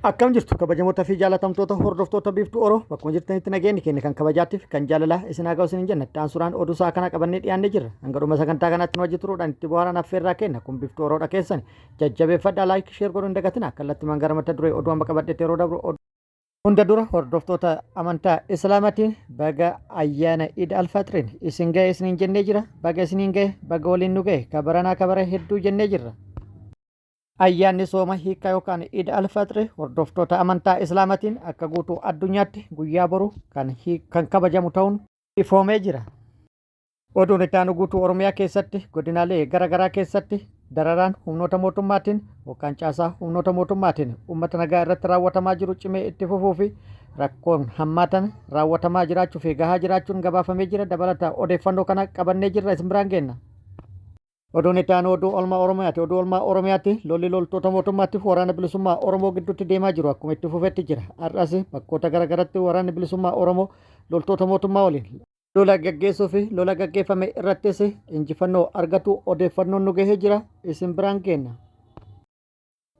Akkam jirtu kabajamoota fi jaalatamtoota hordoftoota Biiftuu Oro, bakkuma jirtanitti nageenyi keenya kan kabajaattiif kan jaalalaa isin haa ga'u isiniin jenna. Itti aansuudhaan oduu sa'a kana qabannee dhiyaannee jirra. Hanga dhuma sagantaa kanaatti nu wajji turuudhaan itti bohaaraan affeerraa kenna. Kun Biiftuu Oroodha keessani. Jajjabeeffadhaa, like, share godhuu hin dagatina. Kallattimaan gara mata duree oduu amma qabadhetti yeroo dabru, oduu hunda dura hordoftoota amantaa Islaamaatiin baga ayyaana Iid Alfaxriin isin ga'e isiniin jennee jira. Baga isiniin ga'e, baga waliin nu ga'e, kabaranaa kabara hedduu jennee jirra. Ayyaanni sooma hiikkaa yookaan Iid Alfaxri hordoftoota amantaa Islaamaatiin akka guutuu addunyaatti guyyaa boru kan kabajamu ta'uun ifoomee jira. Oduun itti aanu, guutuu Oromiyaa keessatti godinaalee gara garaa keessatti dararaan humnoota mootummaatiin yookaan caasaa humnoota mootummaatiin uummata nagaa irratti raawwatamaa jiru cimee itti fufuu fi rakkoon hammaatan raawwatamaa jiraachuu fi gahaa jiraachuun gabaafamee jira. Dabalata odeeffannoo kana qabannee jirra, isin biraan geenna. Oduun itti aanu oduu olmaa Oromiyaati. Oduu olmaa Oromiyaatti lolli loltoota mootummaatiif waraana bilisummaa Oromoo gidduutti deemaa jiru akkuma itti fufetti jira. Har'as bakkoota gara garatti waraanni bilisummaa Oromoo loltoota mootummaa waliin lola gaggeessuu fi lola gaggeeffame irrattis injifannoo argatu odeeffannoon nu gahee jira, isin biraan geenna.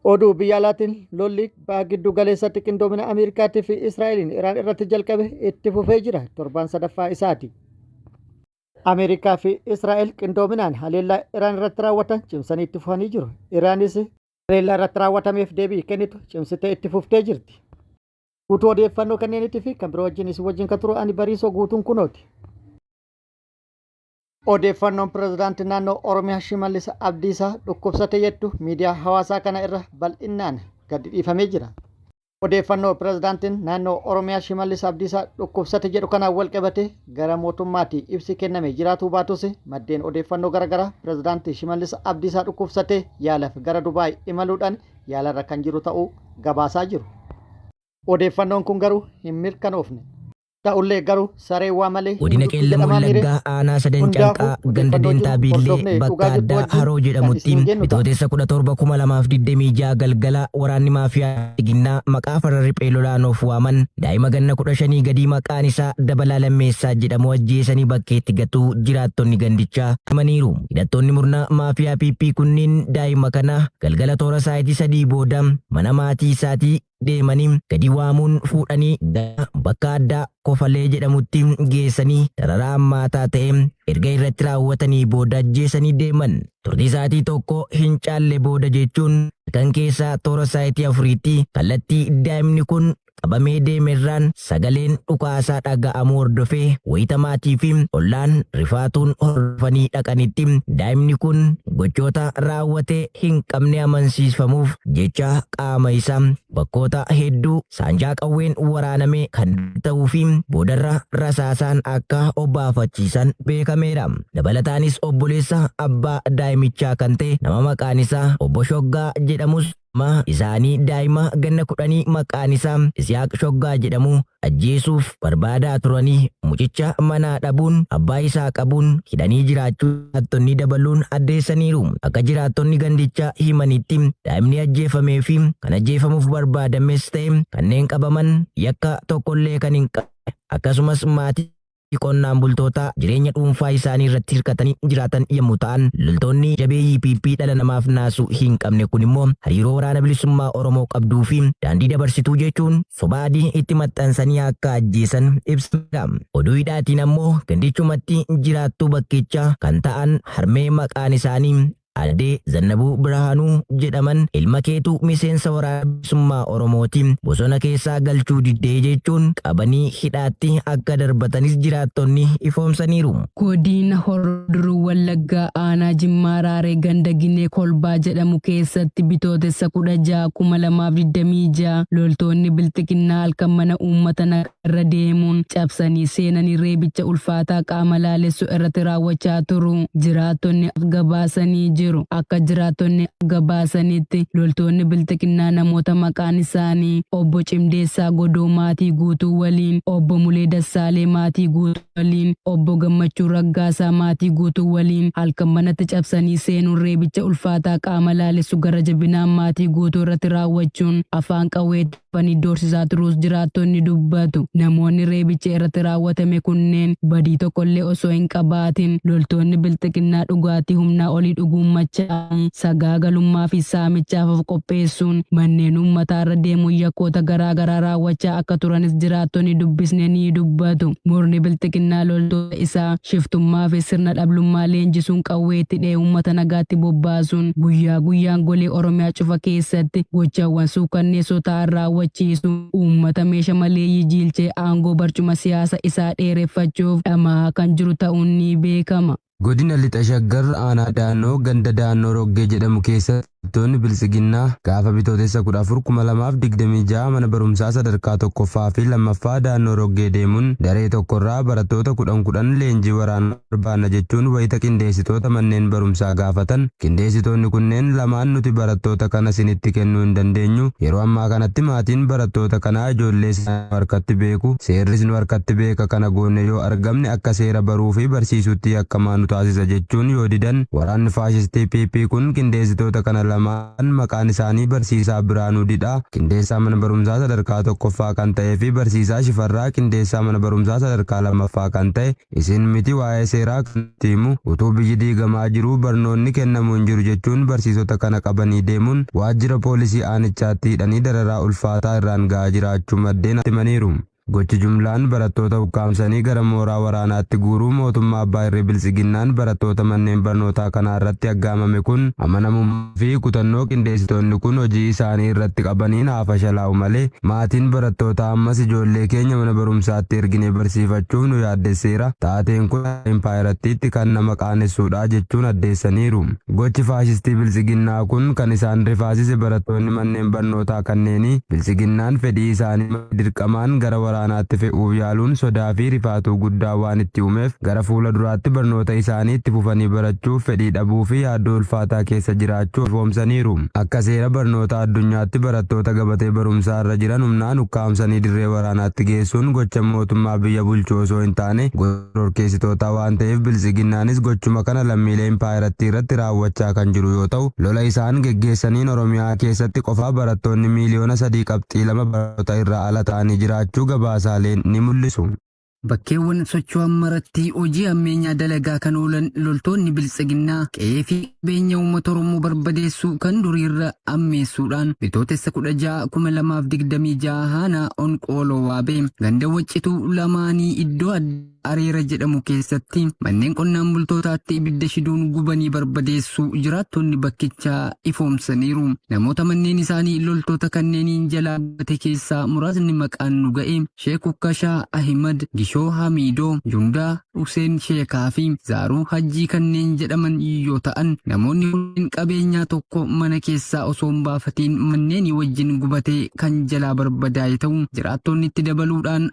Oduu biyya alaatiin lolli baha giddu galeessatti qindoomina Ameerikaatii fi Israa'eliin Iraan irratti jalqabe itti fufee jira, torbaan sadaffaa isaati. Ameerikaa fi Israa'el qindoominaan haleellaa Iraan irratti raawwatan cimsanii itti fufanii jiru. Iraanis haleellaa irratti raawwatameef deebii kennitu cimsitee itti fuftee jirti. Guutuu odeeffannoo kanneeniitii fi kan biroo wajjin isin wajjin kan turu ani Bariisoo Guutuun kunooti. Odeeffannoon pirezidaantii naannoo Oromiyaa Shimallis Abdiisaa dhukkubsate jettu miidiyaa hawaasaa kana irra bal'innaan gadi dhiifamee jira. Odeeffannoo pirezidaantiin naannoo Oromiyaa Shimallis Abdiisaa dhukkubsate jedhu kanaan walqabatee gara mootummaatii ibsi kenname jiraatuu baatus, maddeen odeeffannoo garaagaraa pirezidaantii Shimallis Abdiisaa dhukkubsatee yaalaaf gara Dubaay imaluudhaan yaalarra kan jiru ta'uu gabaasaa jiru. Odeeffannoon kun garuu hin mirkanoofne. Ta'ullee garuu saree waa malee hin Godina muduttu Qeellam jedhamaa miiree? Wallaggaa aanaa Sadan Hundaafuu Canqaa ganda odeeffannoo jiru Deentaa Biillee hordofnee bakka dhugaa jirtu addaa wajjin Haroo kan jedhamutti isiniin geennu ta'a. Bitootessa 17,2026 galgala waraanni maafiyaa Bilxiginnaa maqaa farra riphee lolaan of waaman daa'ima ganna 15 gadii maqaan isaa Dabalaa Lammeessaa jedhamu ajjeesanii bakkeetti gatuu jiraattonni gandichaa himaniiru. Hidhattoonni murna maafiyaa PP kunniin daa'ima kana galgala toora sa'aatii 3 booda mana maatii isaatii deemanii gadi waamuun fuudhanii gara bakka addaa Kofalee jedhamutti geessanii dararaa hammaataa ta'e erga irratti raawwatanii booda ajjeesanii deeman. Turtii sa'aatii tokko hin caalle booda, jechuun halkan keessaa toora sa'aatii 4tti, kallattii daa'imni kun qabamee deemerraan sagaleen dhukaasaa dhaga'amuu hordofee wayita maatii fi ollaan rifaatuun hordofanii dhaqanitti daa'imni kun gochoota raawwate hin qabne amansiisfamuuf jecha qaama isaa bakkoota hedduu saanjaa qawween waraanamee kan ta'uu fi boodarra rasaasaan akka obbaafachiisan beekameera. Dabalataanis obboleessa abbaa daa'imichaa kan ta'e nama maqaan isaa obbo Shoggaa jedhamus ma isaanii daa'ima ganna 10 maqaan isaa Isihaaq Shoggaa jedhamu ajjeesuuf barbaadaa turanii mucicha manaa dhabuun abbaa isaa qabuun hidhanii jiraachuu jiraattonni dabaluun addeessaniiru. Akka jiraattonni gandichaa himanitti, daa'imni ajjeefamee fi kan ajjeefamuuf barbaadames ta'e kanneen qabaman yakka tokkollee kan hin qabne akkasumas maatii qonnaan bultootaa jireenya dhuunfaa isaanii irratti hirkatanii jiraatan yommuu ta'an, loltoonni jabeeyyii PP dhala namaaf naasuu hin qabne kun immoo hariiroo Waraana Bilisummaa Oromoo qabduu fi daandii dabarsituu jechuun soba adii itti maxxansanii akka ajjeesan ibsameera. Oduu hidhaatiin ammoo gandichumatti jiraattuu bakkichaa kan ta'an harmee maqaan isaanii Aadde Zannabuu Birhaanuu jedhaman ilma keetu miseensa Waraana Bilisummaa Oromooti, bosona keessaa galchuu diddee jechuun qabanii hidhaatti akka darbatanis jiraattonni ifoomsaniiru. Godina Horroo Guduruu Wallaggaa aanaa Jimmaa Raaree ganda Ginee Kolbaa jedhamu keessatti Bitootessa 16, 2026 loltoonni Bilxiginnaa halkan mana uummata nagaa irra deemuun cabsanii seenanii reebicha ulfaataa qaama laalessu irratti raawwachaa turuu jiraattonni gabaasanii jiru. Akka jiraattonni gabaasanitti, loltoonni Bilxiginnaa namoota maqaan isaanii Obbo Cimdeessaa Godoo maatii guutuu waliin, Obbo Mulee Dassaalee maatii guutuu waliin, Obbo Gammachuu Raggaasaa maatii guutuu waliin halkan manatti cabsanii seenuun reebicha ulfaataa qaama laalessu gara jabinaan maatii guutuu irratti raawwachuun afaan qawweetti dhufanii doorsisaa turuus jiraattonni dubbatu. Namoonni reebichi irratti raawwatame kunneen badii tokkollee osoo hin qabaatin loltoonni Bilxiginnaa dhugaatii humnaa olii dhuguun machaa'anii sagaagalummaa fi saamichaaf of qopheessuun manneen uummataa irra deemuun yakkoota garaa garaa raawwachaa akka turanis jiraattonni dubbisne ni dubbatu. Murni bilxiginnaa loltoota isaa shiftummaa fi sirna dhablummaa leenjisuun qawweetti dhee uummata nagaatti bobbaasuun guyyaa guyyaan golee Oromiyaa cufa keessatti gochaawwan suukanneessoo ta'an raawwachiisuun uummata meesha maleeyyii jiilchee aangoo barcuma siyaasa isaa dheereffachuuf dhama'aa kan jiru ta'uun ni beekama. Godina Lixa Shaggar aanaa Daannoo ganda Daannoo Roggee jedhamu keessatti loltoonni Biltsiginnaa gaafa Bitootessa 14, 2026 mana barumsaa sadarkaa tokkoffaa fi lammaffaa Daannoo Roggee deemuun daree tokkorraa barattoota 10 10 leenjii waraanaa barbaanna jechuun wayita qindeessitoota manneen barumsaa gaafatan, qindeessitoonni kunneen lamaan nuti barattoota kana sinitti kennuu hin dandeenyu, yeroo ammaa kanatti maatiin barattoota kanaa ijoollee isaanii nu harkatti beeku, seerris nu harkatti beeka, kana goone yoo argamne akka seera baruu fi barsiisuutti yakkamaa nu taasisa jechuun yoo didan, waraanni faashistii PP kun qindeessitoota kana lamaan maqaan isaanii Barsiisaa Biraanuu Didhaa qindeessaa mana barumsaa sadarkaa 1ffaa kan ta'ee fi Barsiisaa Shifarraa qindeessaa mana barumsaa sadarkaa 2ffaa kan ta'e isin miti waa'ee seeraa kan nutti himu, utuu biyyi diigamaa jiruu barnoonni kennamu hin jiru jechuun barsiisota kana qabanii deemuun waajjira poolisii aanichaatti hidhanii dararaa ulfaataa irraan ga'aa jiraachuu maddeen himaniiru. Gochi jumlaan barattoota ukkaamsanii gara mooraa waraanaatti guuruu mootummaa abbaa irree Biltsiginnaan barattoota manneen barnootaa kanaa irratti aggaamame kun amanamummaa fi kutannoo qindeessitoonni kun hojii isaanii irratti qabaniin haa fashalaa'u malee maatiin barattootaa ammas ijoollee keenya mana barumsaatti erginee barsiifachuuf nu yaaddesseera, taateen kun akka impaayerattiitti kan nama qaanessuudha jechuun addeessaniiru. Gochi faashistii Biltsiginnaa kun kan isaan rifaasise barattoonni manneen barnootaa kanneenii Biltsiginnaan fedhii isaanii malee dirqamaan gara waraanaatti fe'uuf yaaluun sodaa fi rifaatuu guddaa waan itti uumeef gara fuula duraatti barnoota isaanii itti fufanii barachuuf fedhii dhabuu fi yaaddoo ulfaataa keessa jiraachuu ifoomsaniiru. Akka seera barnoota addunyaatti barattoota gabatee barumsaa irra jiran humnaan ukkaamsanii dirree waraanaatti geessuun gocha mootummaa biyya bulchu osoo hin taane gocha shororkeessitootaa waan ta'eef Biltsiginnaanis gochuma kana lammiilee impaayerattii irratti raawwachaa kan jiru yoo ta'u, lola isaan geggeessaniin Oromiyaa keessatti qofaa barattoonni miiliyoona 3.2 barnoota irraa ala ta'anii jiraachuu gabaasaaleen ni mul'isu. Bakkeewwan socho'an maratti hojii hammeenyaa dalagaa kan oolan loltoonni Biltsiginnaa qe'ee fi qabeenya uummata Oromoo barbadeessuu kan duriirra ammeessuudhaan Bitootessa 16, 2026 aanaa Onqooloo Waabee ganda Waccituu lamaanii iddoo addaa Areera jedhamu keessatti manneen qonnaan bultootaatti ibidda shiduun gubanii barbadeessuu jiraattonni bakkichaa ifoomsaniiru. Namoota manneen isaanii loltoota kanneeniin jalaa gubate keessaa muraasni maqaan nu ga'e Sheek Ukkashaa Ahimad, Gishoo Hamiidoo, Jundaa Huseen Sheekaa fi Zaaruu Hajjii kanneen jedhaman yoo ta'an, namoonni kunneen qabeenyaa tokko mana keessaa osoo hin baafatiin manneenii wajjin gubatee kan jalaa barbadaa'e ta'uu jiraattonni itti dabaluudhaan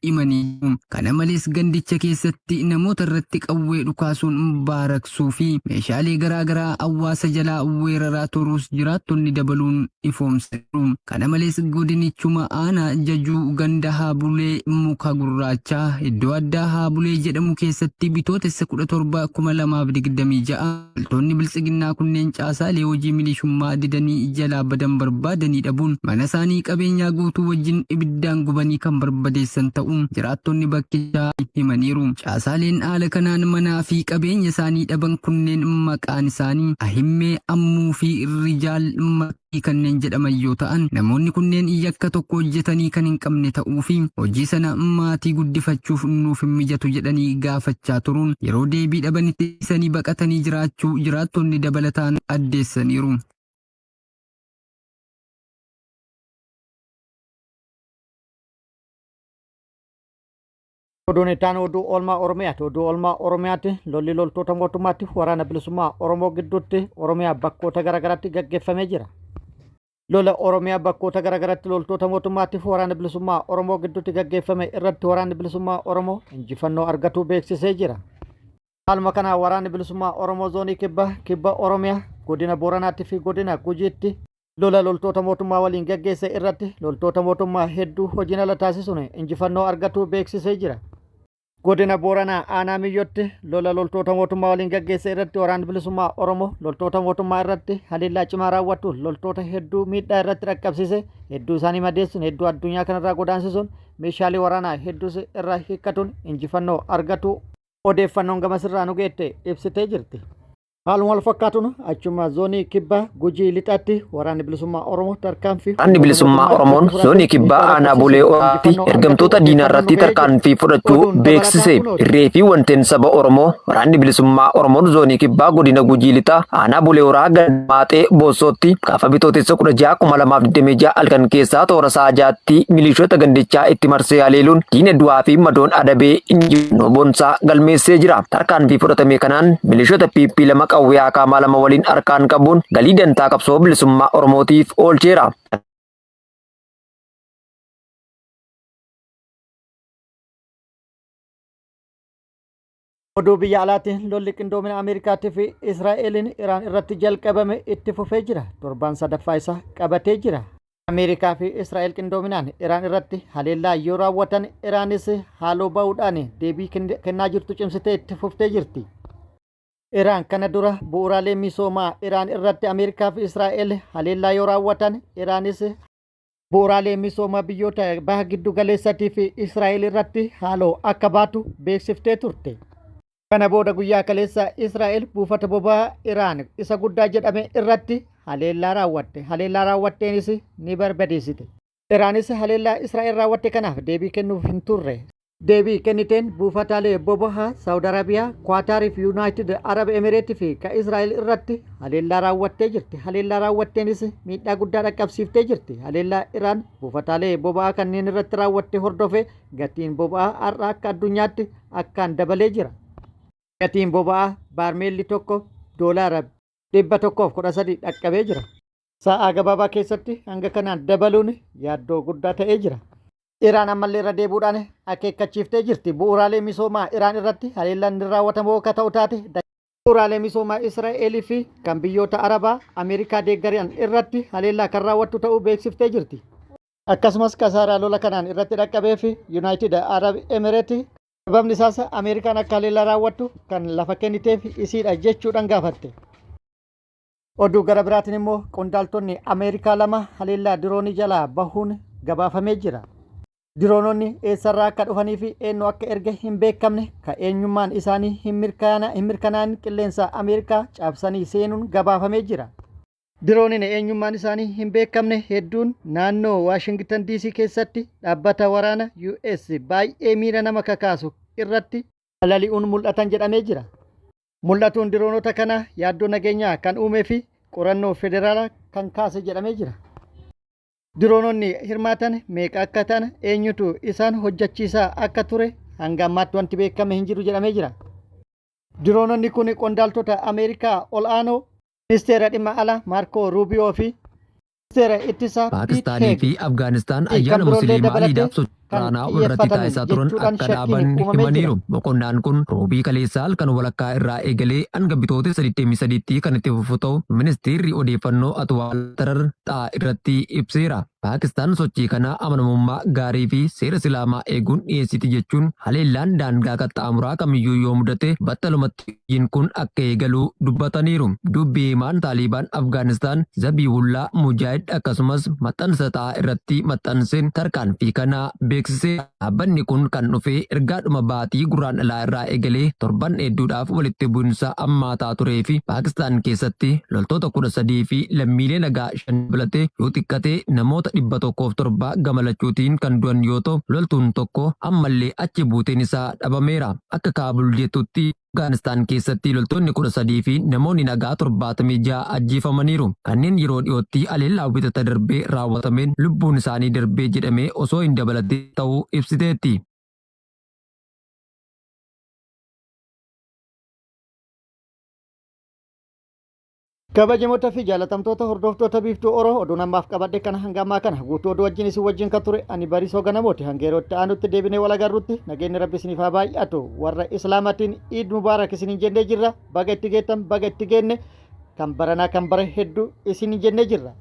himanii jiru. Kana malees gandicha keessatti namoota irratti qawwee dhukaasuun baaraksuu fi meeshaalee garaa garaa hawaasa jalaa weeraraa turuus jiraattonni dabaluun ifoomsaniiru. Kana malees godinichuma aanaa Jajuu ganda Haabulee Muka Gurraachaa iddoo addaa Haabulee jedhamu keessatti Bitootessa 17, 2026 loltoonni Biltsiginnaa kunneen caasaalee hojii milishummaa didanii jalaa badan barbaadanii dhabuun mana isaanii qabeenyaa guutuu wajjin ibiddaan gubanii kan barbadeessan ta'uu jiraattonni bakkichaa himaniiru. Caasaaleen haala kanaan manaa fi qabeenya isaanii dhaban kunneen maqaan isaanii Ahimmee Ammuu fi Rijaal Martii kanneen jedhaman yoo ta'an, namoonni kunneen yakka tokko hojjetanii kan hin qabne ta'uu fi hojii sana maatii guddifachuuf nuuf hin mijatu jedhanii gaafachaa turuun yeroo deebii dhabanitti dhiisanii baqatanii jiraachuu jiraattonni dabalataan addeessaniiru. Oduun itti aanu oduu oolmaa Oromiyaati. Oduu oolmaa Oromiyaatti lolli loltoota mootummaatti waraana bilisummaa Oromoo gidduutti Oromiyaa bakkoota garaagaraatti gaggeeffamee jira. Lola Oromiyaa bakkoota garaagaraatti loltoota mootummaatti waraana bilisummaa Oromoo gidduutti gaggeeffame irratti waraanni bilisummaa Oromoo injifannoo argatuu beeksisee jira. Haaluma kanaan waraanni bilisummaa Oromoo zoonii kibba kibba Oromiyaa godina Booranaatti fi godina Gujiitti Lola loltoota mootummaa waliin gaggeesse irratti loltoota mootummaa hedduu hojiin ala taasisuun injifannoo argatuu beeksisee jira. Godina Booranaa aanaa Miyyootti lola loltoota mootummaa waliin gaggeesse irratti waraanni bilisummaa Oromoo loltoota mootummaa irratti haleellaa cimaa raawwatuun loltoota hedduu miidhaa irratti dhaqqabsiise hedduu isaanii madeessuun hedduu addunyaa kanarraa godaansisuun meeshaalee waraanaa hedduus irraa hiikkatuun injifannoo argatuu odeeffannoon gamasirraa nu geette ibsitee jirti. Haaluma wal fakkaatuun achuma zoonii kibbaa Gujii Lixaatti waraanni bilisummaa Oromoo tarkaanfii Waraanni bilisummaa Oromoon zoonii kibbaa aanaa Bulee Horaatti ergamtoota diinaa irratti tarkaanfii fudhachuu beeksise. Irree fi wanteen saba Oromoo waraanni bilisummaa Oromoon zoonii kibbaa godina Gujii Lixaa aanaa Bulee Horaa ganda Maaxee Boossootti gaafa bitootessa 16,2026 halkan keessaa toora sa'a 6tti milishoota gandichaa itti marsee haleeluun diina du'aa fi madoon adabee injifannoo boonsaa galmeessee jira. Tarkaanfii fudhatame kanaan milishoota PP 2 qawwee akaamaa 2 waliin harkaan qabuun galii dantaa qabsoo bilisummaa Oromootiif oolcheera. Oduu biyya alaatiin lolli qindoomina Ameerikaatii fi Israa'eliin Iraan irratti jalqabame itti fufee jira. Torbaan sadaffaa isaa qabatee jira. Ameerikaa fi Israa'el qindoominaan Iraan irratti haleellaa yoo raawwatan Iraanis haaloo ba'uudhaan deebii kennaa jirtu cimsitee itti fuftee jirti. Iraan kana dura bu'uuraalee misoomaa Iraan irratti Ameerikaa fi Israa'el haleellaa yoo raawwatan Iraanis bu'uuraalee misoomaa biyyoota baha giddu galeessatii fi Israa'el irratti haaloo akka baatu beeksiftee turte. Kana booda guyyaa kaleessa Israa'el buufata boba'aa Iraan isa guddaa jedhame irratti haleellaa raawwatte. Haleellaa raawwatteenis ni barbadeessite. Iraanis haleellaa Israa'el raawwatte kanaaf deebii kennuuf hin turre. Deebii kenniteen buufataalee boba'aa Saawud Arabiyaa, Kuwaataarii fi Yuunaayitid Arab Emireetii fi ka Israa'el irratti haleellaa raawwattee jirti. Haleellaa raawwatteenis miidhaa guddaa dhaqqabsiiftee jirti. Haleellaa Iraan buufataalee boba'aa kanneen irratti raawwatte hordofee gatiin boba'aa har'a akka addunyaatti akkaan dabalee jira. Gatiin boba'aa baarmeelli tokko doolaara 113 dhaqqabee jira. Sa'aa gabaabaa keessatti hanga kanaan dabaluun yaaddoo guddaa ta'ee jira. Iraan ammallee irra deebi'uudhaan akeekkachiiftee jirti. Bu'uuraalee misoomaa Iraan irratti haleellaan ni raawwatamu akka ta'u taate bu'uuraalee misoomaa Israa'elii fi kan biyyoota Arabaa Ameerikaa deeggaran irratti haleellaa kan raawwattu ta'uu beeksiftee jirti. Akkasumas kasaaraa lola kanaan irratti dhaqqabee fi Yuunaayitid Arab Emireeti sababni isaas Ameerikaan akka haleellaa raawwattu kan lafa kenniteef isiidha jechuudhaan gaafatte. Oduu gara biraatiin immoo qondaaltonni Ameerikaa lama haleellaa diroonii jalaa bahuun gabaafamee jira. Diroononni eessarraa akka dhufanii fi eenyu akka erge hin beekamne ka eenyummaan isaanii hin mirkanaa'in qilleensa Ameerikaa cabsanii seenuun gabaafamee jira. Dirooniin eenyummaan isaanii hin beekamne hedduun naannoo Waashingtan DC keessatti dhaabbata waraana US baay'ee miira nama kakaasu irratti balali'uun mul'atan jedhamee jira. Mul'atuun diroonota kanaa yaaddoo nageenyaa kan uumee fi qorannoo federaalaa kan kaase jedhamee jira. Diroononni hirmaatan meeqa akka ta'an eenyutu isaan hojjechiisaa akka ture hanga ammaatti wanti beekame hin jiru jedhamee jira. Diroononni kun qondaaltota Ameerikaa ol'aanoo ministeera dhimma alaa Maarkoo Ruubiyoo fi ministeera ittisaa Piit Paakistaanii Heeg fi Afgaanistaan fi kan ayyaana biroollee Musliimaa dabalatee Iidaaf sochii kan waraanaa walirratti xiyyeeffatan taasisaa turan jechuudhaan akka shakkiin dhaaban uumamee jira. himaniiru. Boqonnaan kun Roobii kaleessaa halkan walakkaa irraa eegalee hanga Bitootessa 23tti kan itti fufu ta'u Ministeerri Odeeffannoo Atwaal Tarar Xaa irratti ibseera. Paakistaan sochii kana amanamummaa gaarii fi seera Islaamaa eeguun dhiyeessiti jechuun haleellaan daangaa qaxxaamuraa kamiyyuu yoo mudate battalumatti hojiin kun akka eegalu dubbataniiru. Dubbi himaan Taaliibaan Afgaanistaan Zabiihullaa Mujaahid akkasumas maxxansa xaa irratti maxxanseen tarkaanfii kana beeksiseera. Dhaabbanni kun kan dhufe ergaadhuma baatii Gurraandhalaa irraa eegalee torban hedduudhaaf walitti bu'insa hammaataa turee fi Paakistaan keessatti loltoota 13 fi lammiilee nagaa 5 dabalatee yoo xiqqate namoota 107 gama lachuutiin kan du'an yoo ta'u, loltuun tokko ammallee achi buuteen isaa dhabameera. Akka Kaabul jettutti Afgaanistaan keessatti loltoonni 13 fi namoonni nagaa 76 ajjeefamaniiru. Kanneen yeroo dhiyootti haleellaa Wixata darbee raawwatameen lubbuun isaanii darbee jedhame osoo hin dabalatin ta'uu ibsiteetti. Kabajamoota fi jaalatamtoota hordoftoota Biiftuu Oro oduun ammaaf qabadhe kana hanga ammaa kana guutuu oduu wajjin isin wajjin kan ture ani Bariisoo Ganamooti hanga yeroo itti aanutti deebinee wal agarrutti nageenyi Rabbi isiniif haa baay'atu warra Islaamatiin Iid Mubaarak isiniin jennee jirra baga itti geettan baga itti geenne kan baranaa kan bara hedduu isiniin jennee jirra.